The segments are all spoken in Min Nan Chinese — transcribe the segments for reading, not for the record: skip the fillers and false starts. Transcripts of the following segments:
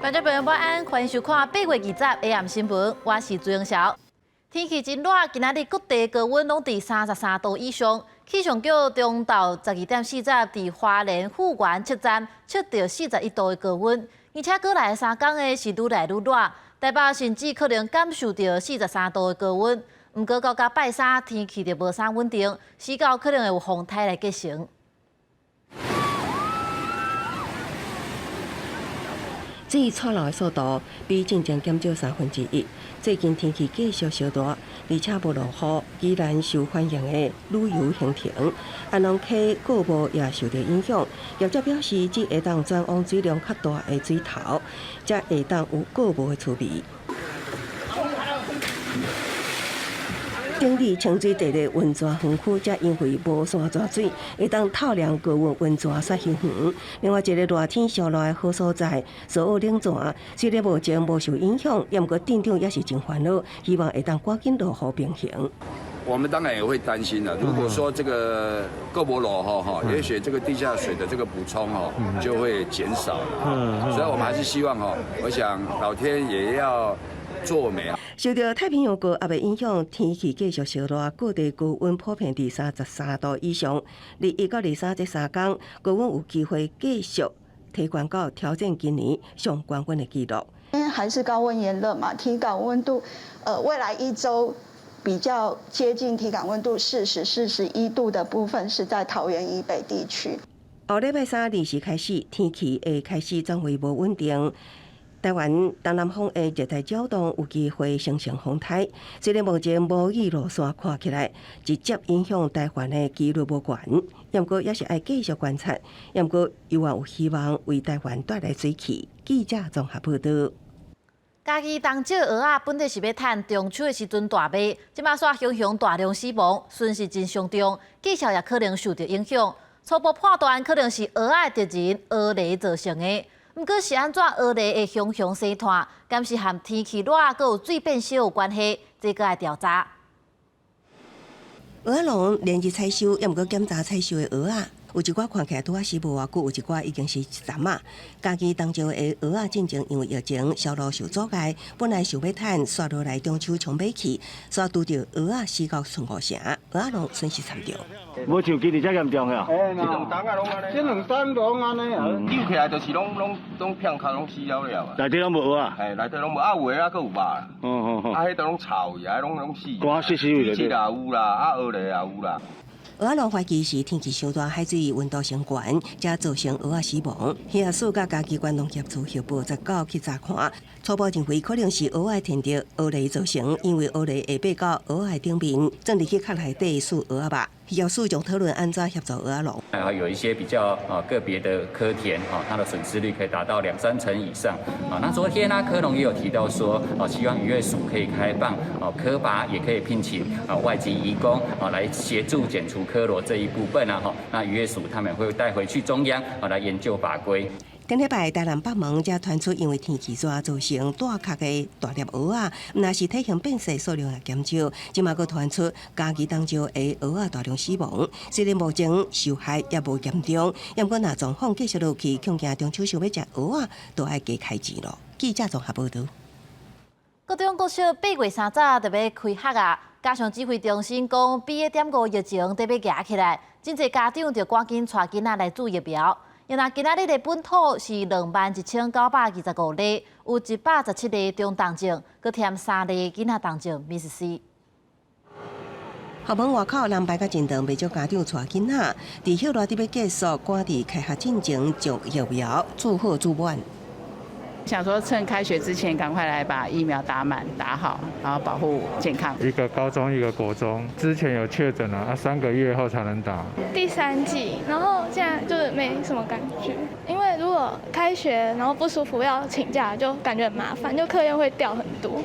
觀眾朋友晚安，歡迎收看8月20 AM 新聞，我是朱英曉。天氣真熱，今仔日各地高溫攏佇33度以上。氣象局中晝12點40佇花蓮富源測站測著41度的高溫，而且過來3工的是愈來愈熱，台北甚至可能感受著43度的高溫。毋過到到拜三天氣就無啥穩定，四九可能會有風颱來結成。水掣落的速度比進前減少1/3。最近天氣繼續燒熱，而且無落雨，依然受歡迎的旅遊行程，安農溪過霧也受著影響。業者表示，只會當轉往水量較大的水頭，才會當有過霧的趣味。頂日清水地的溫泉園區，才因為無山泉水，會當透涼高溫溫泉雪休園。另外一個熱天燒熱的好所在，蘇澳冷泉，雖然目前無受影響，毋過鎮長也是真煩惱，希望會當趕緊落雨平衡。我們當然也會擔心啦。如果說這個閣無落雨哈，也許這個地下水的這個補充哦就會減少了。所以我們還是希望哈，我想老天也要作美啊。受著太平洋高壓的影響，天氣繼續燒熱，各地高溫普遍佇33度以上。21到23這3工，高溫有機會繼續提懸到挑戰今年上懸溫的紀錄。因為還是高溫炎熱嘛，體感溫度，未來一周比較接近體感溫度40、41度的部分是在桃園以北地區。後禮拜三二時開始，天氣會開始轉為無穩定。台灣東南方的熱帶擾動有機會形成風颱，雖然目前無雨落山看起來直接影響台灣的幾率無懸，毋過也是愛繼續觀察，毋過猶原有希望為台灣帶來水汽。記者綜合報導。嘉義東石蚵仔本來是欲趁中秋的時陣大賣，這馬煞熊熊大量死亡，損失真傷重，績效也可能受著影響。初步判斷可能是蚵仔的敵人蚵螺造成的。毋過是按怎蚵螺會熊熊生湠，敢是和天氣熱，閣有水變少有關係？這閣愛調查。蚵仔農連日採收，猶毋過檢查採收的蚵仔，有一寡看起來拄仔死無偌久，有一寡已經是一層仔。嘉義東石的蚵仔進前因為疫情銷路受阻礙，本來想欲趁煞落來中秋衝買去，煞拄著蚵仔死到剩五成，蚵仔農損失慘重。無像今年遮嚴重呀？這兩冬啊，攏按呢。這兩冬攏按呢啊，扭起來就是攏攏攏片殼攏死了了啊。內底攏無蚵仔？嘿，內底攏無啊，有的啊，閣有肉。啊，彼都攏臭去啊，攏攏死。乾死死去。水也有啦，啊，蚵螺也有啦。蚵仔農懷疑是天氣傷熱，海水溫度升懸，才造成蚵仔死亡。漁業署佮嘉義縣農業處協報19去查看，初步認為可能是蚵仔天敵蚵螺造成，因為蚵螺會爬到蚵仔頂面，鑽入去殼內底蛀蚵仔肉。漁業署將討論按怎協助蚵仔農。啊，有一些比較啊個別的蚵田，哈，它的損失率可以達到兩三成以上。啊，那昨天呢，蚵農也有提到說，啊，希望漁業署可以開放，啊，蚵拔也可以聘請啊外籍移工，啊，來協助剪除蚵螺這一部分啊，哈，那漁業署他們會帶回去中央，啊，來研究法規。頂禮拜台南北門才傳出因為天氣熱造成帶殼的大粒蚵仔，毋但是體型變細，數量也減少。這馬閣傳出嘉義東石的蚵仔大量死亡，雖然目前受害也無嚴重，毋過若狀況繼續落去，恐驚中秋想欲食蚵仔都愛加開錢囉。記者綜合報導。高中國小8月30就欲開學啊！加上指揮中心講，BA.5疫情得欲夯起來，真濟家長就趕緊帶囡仔來注疫苗。因為今仔日的本土是21,925例，有117例中重症，閣添三例囡仔重症瀕死。校門外口人排甲真長，袂少家長帶囡仔，佇歇熱佇欲結束，趕佇開學進前將疫苗注好注滿。想說趁開學之前，趕快來把疫苗打滿打好，然後保護健康。一個高中，一個國中，之前有確診了，啊，3個月後才能打。第三劑，然後現在就是沒什麼感覺，因為如果開學然後不舒服要請假，就感覺很麻煩，就課業會掉很多。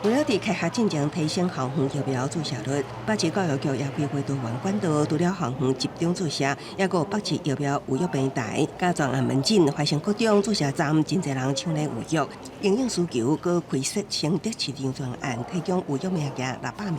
為了佇開學進前提升校園疫苗注射率，北市教育局也開會多元管道，除了校園集中注射，抑閣有北市疫苗預約平台，佮專案門診、懷生國中注射站，真濟人搶來預約。應應需求，閣開設承德市場專案，提供預約名額600名。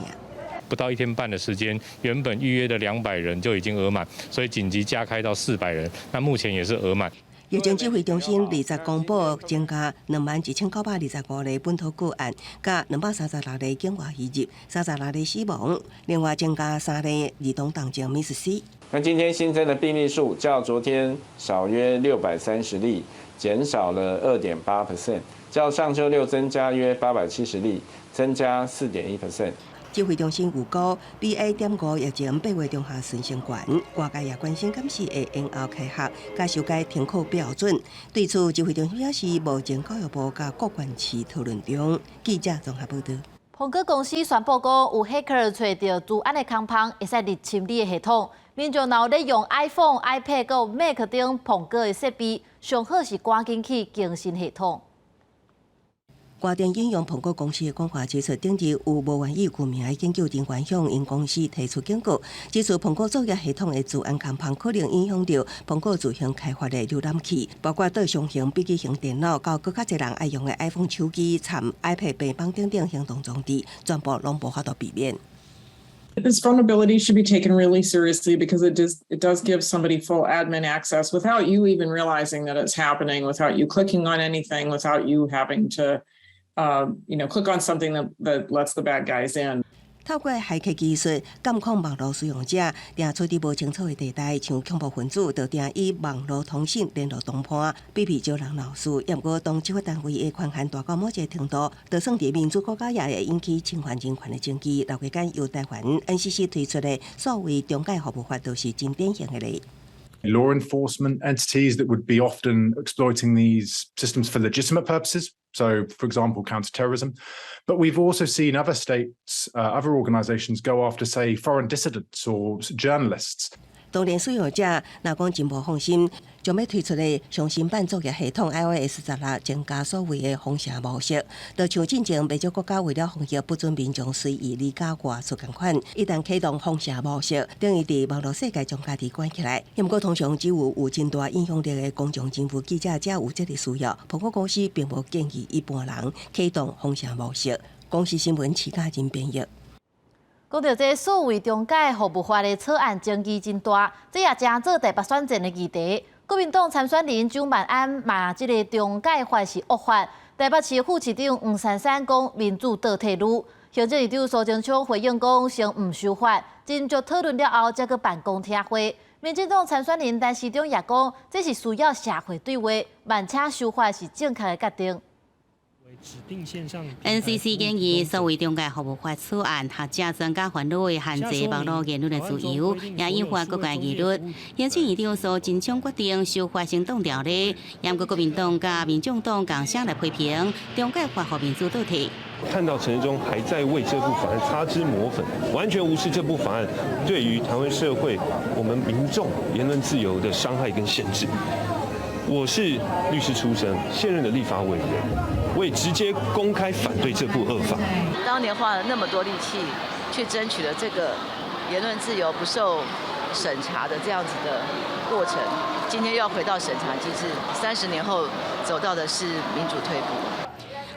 不到一天半的時間，原本預約的200人就已經額滿，所以緊急加開到400人，那目前也是額滿。疫情指揮中心20公布增加21,925例本土個案，佮236例境外移入，36例死亡。另外增加三例兒童重症 MIS-C。那今天新增的病例數較昨天少約630例，減少了2.8%，較上週六增加約870例，增加4.1%。指揮中心預估 BA.5疫情8月中下旬升懸，外界也關心敢是會延後開學，佮修改停課標準。對此，指揮中心表示，目前教育部佮各縣市討論中。記者綜合報道。蘋果公司宣布講，有黑客揣著資安的空縫，會使入侵你的系統。民眾若有咧用 iPhone、iPad 佮 Mac 等蘋果的設備，上好是趕緊去更新系統。外電引用蘋果公司的講話指出，頂日有無願意具名的研究人員向𪜶公司提出警告，指出蘋果作業系統的資安空縫可能影響著蘋果自行開發的瀏覽器，包括桌上型、筆記型電腦，到閣較濟人愛用的 iPhone 手機、摻 iPad 平板等等行動裝置，全部攏無法度避免。 This vulnerability should be taken really seriously because it does give somebody full admin access without you even realizing that it's happening, without you clicking on anything, without you having to click on something that lets the bad guys in. 透過駭客技術監控網路使用者，定處佇無清楚的地帶，像恐怖分子，就定以網路通訊聯絡同伴，比比招人鬧事。毋過當執法單位的權限大到某一個程度，就算佇民主國家也會引起侵犯人權的爭議。六月間由台灣 NCC 推出的數位中介服務法，就是真典型的例。 Law enforcement entities that would be often exploiting these systems for legitimate purposes. So, for example, counterterrorism. But we've also seen other states, other organizations go after, say, foreign dissidents or journalists. 當然，使用者若講真無放心，將欲推出的上新版作業系統 iOS 16增加所謂的封城模式，就像進前袂少國家為了防疫不准民眾隨意離家外出仝款，一旦啟動封城模式，等於佇網路世界將家己關起來。毋過通常只有有真大影響力的公眾人物記者才有這个需要。蘋果公司並無建議一般人啟動封城模式。公視新聞徐嘉仁編譯。講著這數位中介服務法的草案爭議真大，這也成做台北選戰的議題。國民黨參選人蔣萬安罵這个中介法是惡法，台北市副市長黃珊珊講民主倒退嚕。行政院長蘇貞昌回應講，先毋修法，斟酌討論了後，才閣辦公聽會。民進黨參選人陳時中也講，這是需要社會對話，慢請修法是正確的決定。 NCC 建議數位中介服務法草案，學者專家煩惱的限制網路言論的自由，也引發各界疑慮。行政院長蘇貞昌決定修法先擋條例，毋過國民黨佮民眾黨共聲來批評中介法予民主倒退。看到陳時中還在為這部法案擦脂抹粉，完全無視這部法案對於台灣社會、我們民眾言論自由的傷害跟限制。我是律師出身，現任的立法委員，我也直接公開反對這部惡法。當年花了那麼多力氣去爭取了這個言論自由不受審查的這樣子的過程，今天又要回到審查機制，30年後走到的是民主退步。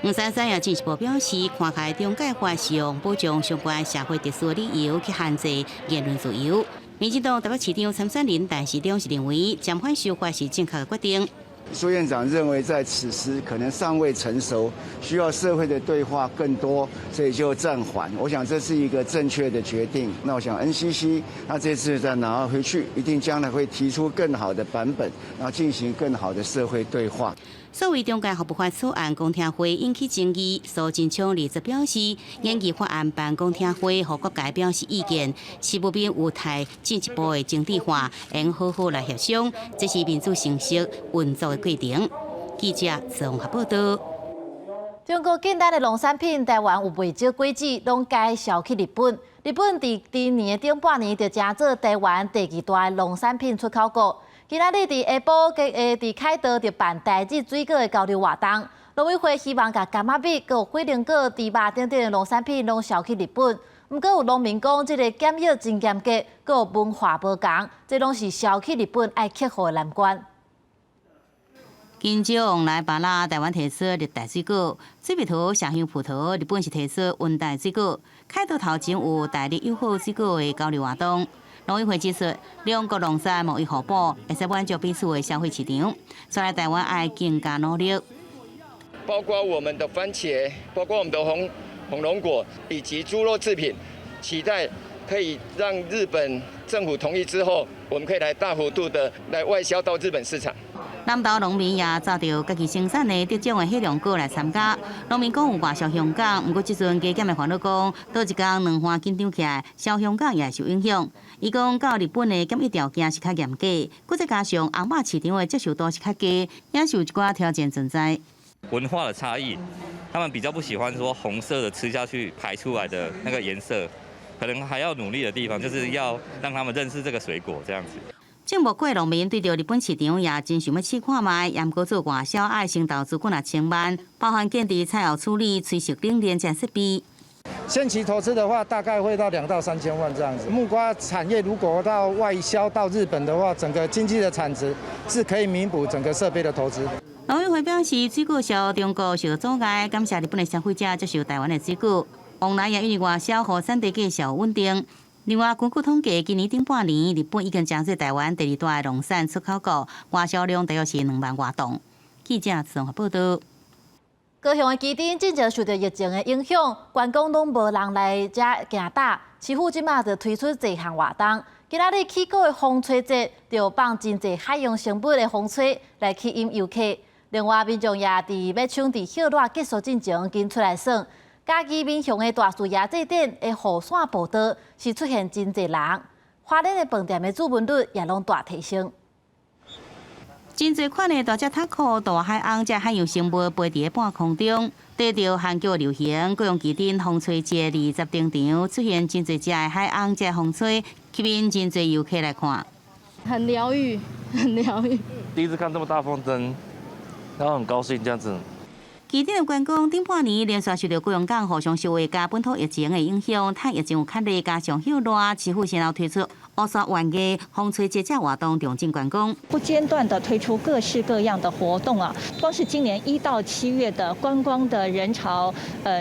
黃珊珊也進一步表示，看開中介法是用保障相關社會秩序的理由去限制言論自由。民進黨台北市長參選人陳時中是認為，暫緩修法是正確的決定。蘇院長認為，在此時可能尚未成熟，需要社會的對話更多，所以就暫緩。我想這是一個正確的決定。那我想 NCC 那這次再拿回去，一定將來會提出更好的版本，然後進行更好的社會對話。數位中介服務法草案公聽會引起爭議，蘇貞昌二十表示，研議法案辦公聽會，予各界表示意見，是不免有待進一步的精緻化，應好好來協商，這是民主形式運作的過程。記者綜合報道。中國訂單的農產品，台灣有袂少果子攏改銷去日本。日本佇今年的頂半年就成做台灣第二大農產品出口國。今仔日佇下晡，佇凱道就辦台日水果的交流活動。農委會希望共柑仔蜜、閣有火龍果、豬肉等等的農產品攏銷去日本。毋過有農民講，這個檢疫真嚴格，閣有文化無仝，這攏是銷去日本愛克服的難關。香蕉、旺來、芭樂，台灣提出熱帶水果；水蜜桃、麝香葡萄，日本是提出溫帶水果。凱道頭前有台日友好水果的交流活動。農委會指出，兩國農產貿易互補，會使滿足彼此的消費市場，所以台灣愛更加努力。包括我們的番茄，包括我們的紅紅龍果以及豬肉製品，期待可以讓日本政府同意之後，我們可以來大幅度的來外銷到日本市場。南投農民也紮著家己生產的得獎的火龍果來參加。農民講有外銷香港，毋過這陣加減的煩惱講，倒一工卵花緊張起來，銷香港也會受影響。伊講到日本的檢疫條件是較嚴格，閣再加上紅肉市場的接受度是較低，也是有一寡挑戰存在。文化的差異，他們比較不喜歡說紅色的吃下去排出來的那個顏色，可能還要努力的地方，就是要讓他們認識這個水果這樣子。種木瓜農民對著日本市場也真想欲試看覓，也毋過做外銷愛先投資幾若千萬，包含建置採後處理、炊食冷鏈這設備。先期投資的話，大概會到2到3千萬這樣子。木瓜產業如果到外銷到日本的話，整個經濟的產值是可以彌補整個設備的投資。農委會表示，水果銷中國受到阻礙，感謝日本的消費者接受台灣的水果。往來也因為外銷予產地價數穩定。另外，根據統計，今年頂半年，日本已經成做台灣第二大的農產出口國，外銷量大約是2萬外噸。記者綜合報道。高雄的旗津進前受著疫情的影響，觀光攏無人來遮行搭，市府這馬就推出濟項活動。今仔日起鼓的風吹節，就放真濟海洋生物的風吹來吸引遊客。另外，民眾也佇欲搶佇歇熱結束進前緊出來耍。嘉義民雄的大樹爺祭典的雨傘步道是出現真濟人，花蓮的飯店的住門率也攏大提升。真濟款的大隻塔殼、大海鰪這海洋生物飛佇咧半空中，綴著韓劇流行，高雄旗津風吹節20登場，出現真濟隻的海鰪這風吹，吸引真濟遊客來看。很療癒，很療癒。第一次看這麼大風箏，然後很高興這樣子。旗津的觀光頂半年連續受著高雄港互相受惠佮本土疫情的影響，趁疫情有較熱，加上歇熱，市府先後推出烏沙玩藝風吹節這活動，重振觀光。不間斷的推出各式各樣的活動啊！光是今年1到7月的觀光的人潮，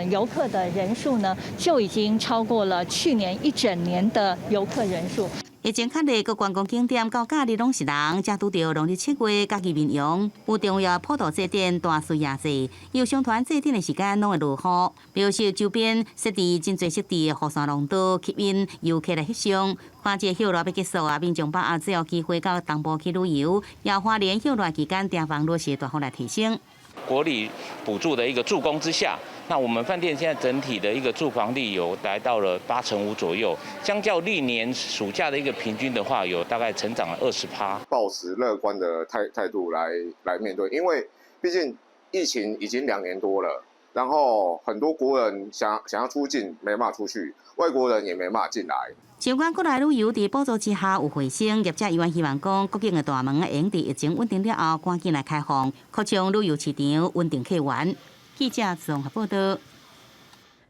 遊客的人數呢，就已經超過了去年一整年的遊客人數。疫情較熱，各觀光景點到假日攏是人，才拄著農曆7月，嘉義民雄有重要普渡祭典大樹爺祭，有相傳祭典的時間攏會落雨，表示周邊設置真濟設置的雨傘廊道，吸引遊客來翕相。看這歇熱欲結束啊，民眾把握最後機會到東部去旅遊，也花蓮歇熱期間訂房率是大幅來提升。國旅補助的一個助攻之下，那我們飯店現在整體的一個住房率有來到了85%左右，相較歷年暑假的一個平均的話，有大概成長了20%。抱持樂觀的態度來面對，因為畢竟疫情已經2年多了，然後很多國人想要出境沒辦法出去，外國人也沒辦法進來。相關國內旅遊佇補助之下有回升，業者依然希望講國境的大門會用佇疫情穩定了後，趕緊來開放，擴充旅遊市場，穩定客源。記者綜合報道。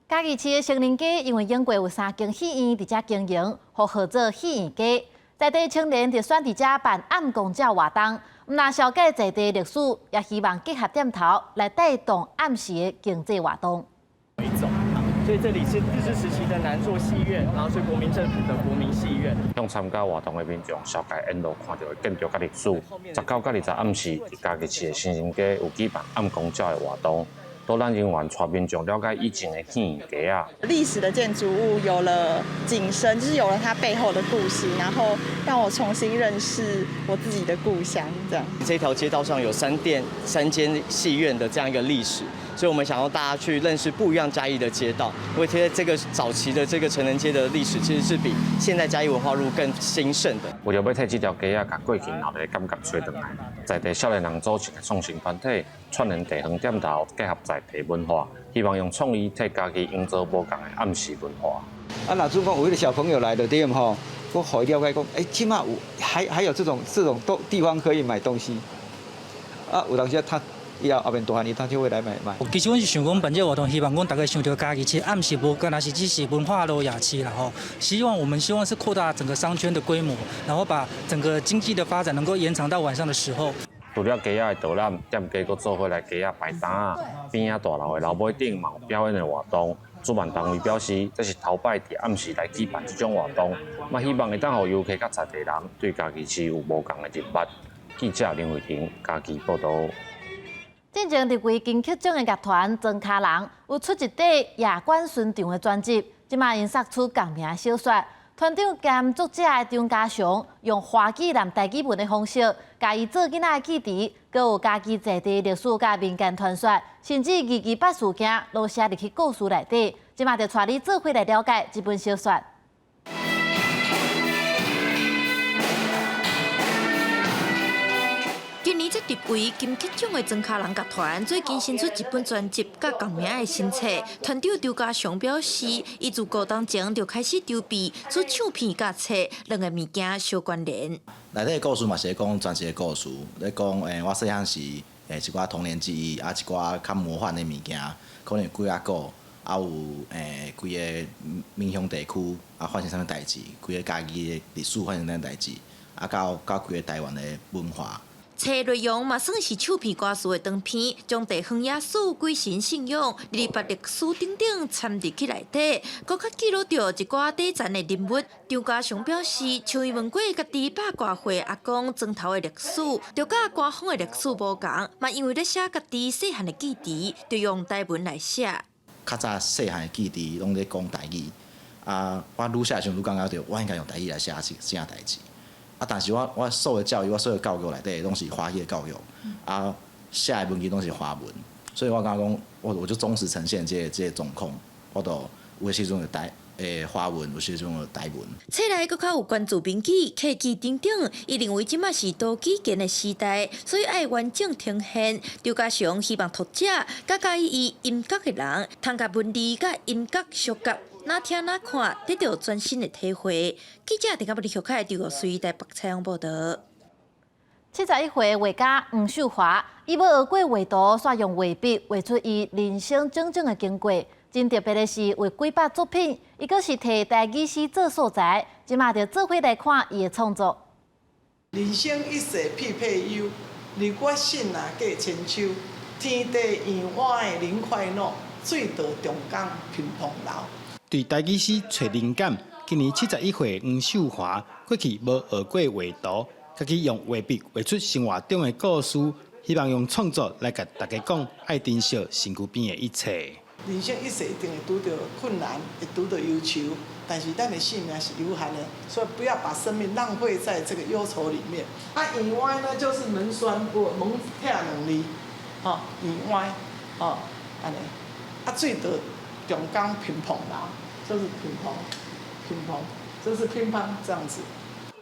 嘉義市的成仁街因為永過有三間戲院佇遮經營，予號做戲院街。在地青年就選佇遮辦暗暣鳥活動，毋但紹介在地歷史，也希望結合店頭來帶動暗時的經濟活動。所以這裡是日治時期的南座戲院，然後是國民政府的國民戲院。向參加活動的民眾紹介沿路看著的建築佮歷史。19佮20暗時，佇嘉義市的成仁街有舉辦暗暣鳥的活動，導覽人員帶民眾了解以前的戲院街仔。歷史的建築物有了景深，就是有了它背後的故事，然後讓我重新認識我自己的故鄉。這樣。這條街道上有三店三間戲院的這樣一個歷史。所以我們想要大家去認識不一樣嘉義的街道，因為其實這個早期的這個成仁街的歷史，其實是比現在嘉義文化路更興盛的。為著欲替這條街仔共過去留的感覺揣轉來，在地少年人組成的創新團體，串聯地方店頭，結合在地文化，希望用創意替嘉義營造無仝的暗時文化。啊，若準講有彼个小朋友來就對吼，我予伊了解講，起碼有還有這種地方可以買東西。啊，有當時他。以後後面大漢伊，他就會來買買。其實阮是想講辦這個活動，希望講大家想著嘉義市暗時無干焦是只是文化路夜市啦吼。希望我們希望是擴大整個商圈的規模，然後把整個經濟的發展能夠延長到晚上的時候。除了街仔的導覽，店家閣做伙來街仔擺檔仔，邊仔大樓的樓尾頂嘛有表演的活動，主辦單位表示，這是頭擺佇暗時來舉辦這種活動，嘛希望會當予遊客佮在地人對嘉義市有無仝的認捌。記者林慧婷嘉義報導。進前入圍金曲獎的樂團莊跤人有出一塊夜觀巡場的專輯，這馬𪜶釋出仝名小說。團長兼作者的張家雄用華語和台語文的方式，共伊做囡仔的記憶，閣有嘉義在地歷史佮民間傳說，甚至二二八事件，攏寫入去故事內底。這馬就帶你做伙來了解這本小說。今年才入圍金曲獎的莊跤人樂團最近新出一本專輯，佮仝名的新冊。團長張家雄表示，伊自高中前就開始籌備出唱片佮冊，兩个物件相關聯。內底的故事嘛是咧講真實的故事，咧講我細漢時一寡童年記憶，啊一寡較魔幻的物件，可能有鬼仔古，啊有規個民雄地區啊發生啥物代誌，規個嘉義的歷史發生啥物代誌，啊到規個台灣的文化。冊內容嘛算是唱片歌詞的長篇，將地方野史、鬼神信仰、二二八歷史等等摻入去內底，閣較記錄著一寡底層的人物。張家雄表示，像伊問過家己百外歲阿公莊頭的歷史，就佮官方的歷史無仝，嘛因為咧寫家己細漢的記憶，就用台文來寫。較早細漢的記憶攏咧講台語，啊，我愈寫的時陣愈感覺著，我應該用台語來寫這件代誌。啊！但是我受的教育，我受的教育內底攏是華語的教育，啊，寫的文字攏是華文，所以我感覺講，我就忠實呈現這個狀況，我就有的時陣就台華文，有時陣就台文。冊內閣較有關注民語、客語等等，伊認為這馬是多語言的時代，所以愛完整呈現。張家雄希望讀者佮佮意伊音樂的人，通共文字佮音樂相結。哪聽哪看，得到全新的體會。記者鄭嘉玲、許凱佇五水台北採訪報導。71歲畫家黃秀華，伊無學過畫圖，煞用畫筆畫出伊人生種種的經過。真特別的是，有幾百作品，伊閣是提台語詩做素材。這馬就做伙來看伊的創作。人生一世匹配憂，日月信啊過千秋，天地讓我的人快樂，水到中間平風流。對台語詩揣靈感，今年71歲黃秀華過去無學過畫圖，家己用畫筆畫出生活中的故事，希望用創作來共大家講愛珍惜身軀邊的一切。人生一世一定會拄著困難，會拄著憂愁，但是咱的性命是有限的，所以不要把生命浪費在這個憂愁裡面。啊，圓歪呢就是門栓，我門拆兩字，吼，圓歪，吼，按呢，啊，水到中間平碰啦。就是乒乓，乒乓，就是乒乓這樣子。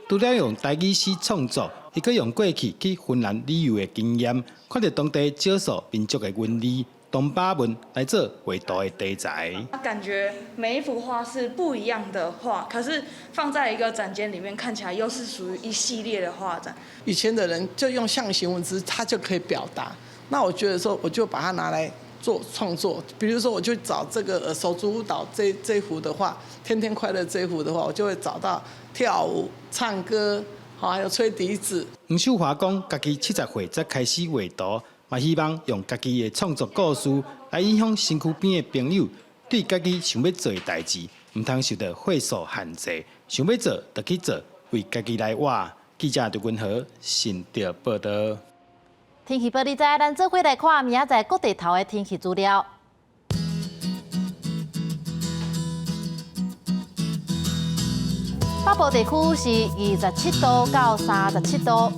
除了用台語詩創作，伊閣用過去去芬蘭旅遊的經驗，看著當地少數民族的文字、東巴文來做畫圖的題材。感覺每一幅畫是不一樣的畫，可是放在一個展間裡面，看起來又是屬於一系列的畫展。以前的人就用象形文字，他就可以表達。那我覺得說，我就把它拿來做創作，比如說我就找這個手足舞蹈這幅的話，天天快樂這幅的話，我就會找到跳舞、唱歌，好，還有吹笛子。黃秀華講，家己70歲才開始畫圖，嘛希望用家己的創作故事來影響身軀邊的朋友，對家己想欲做的代誌，毋通受著歲數限制，想欲做就去做，為家己來活。記者劉君和新竹報導。天氣報你知，咱做伙來看明仔載各地頭的天氣資料。北部地區是27度到37度，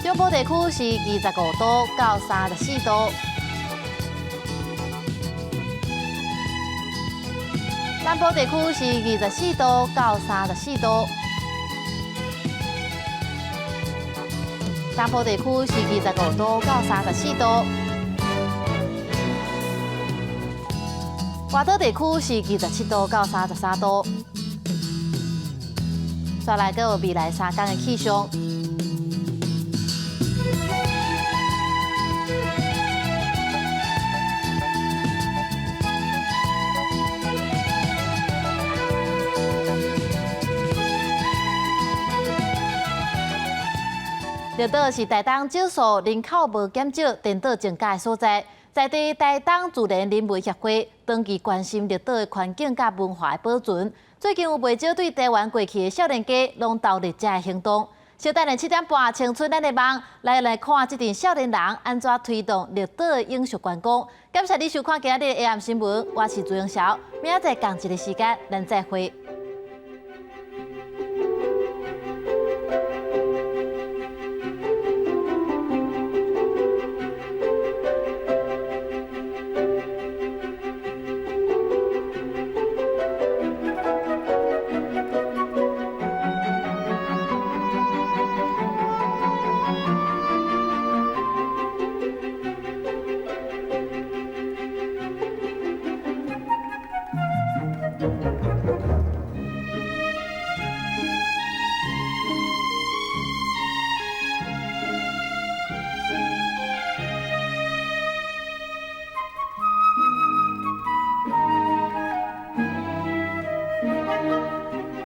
中部地區是25度到34度。南部地區是24度到34度。東部地區是25度到34度，外島地區是27度到33度。煞來閣有未來3天的氣象。綠島是台東少數人口無減少、顛倒增加的所在。在地台東自然人文協會長期關心綠島的環境佮文化的保存。最近有袂少對台灣過去的少年家攏投入這个行動。小等下7點半，青春咱的夢來看這陣少年人按怎推動綠島的永續觀光。感謝你收看今仔日的 AM 新聞，我是朱永曉，明仔載仝一个時間，咱再會。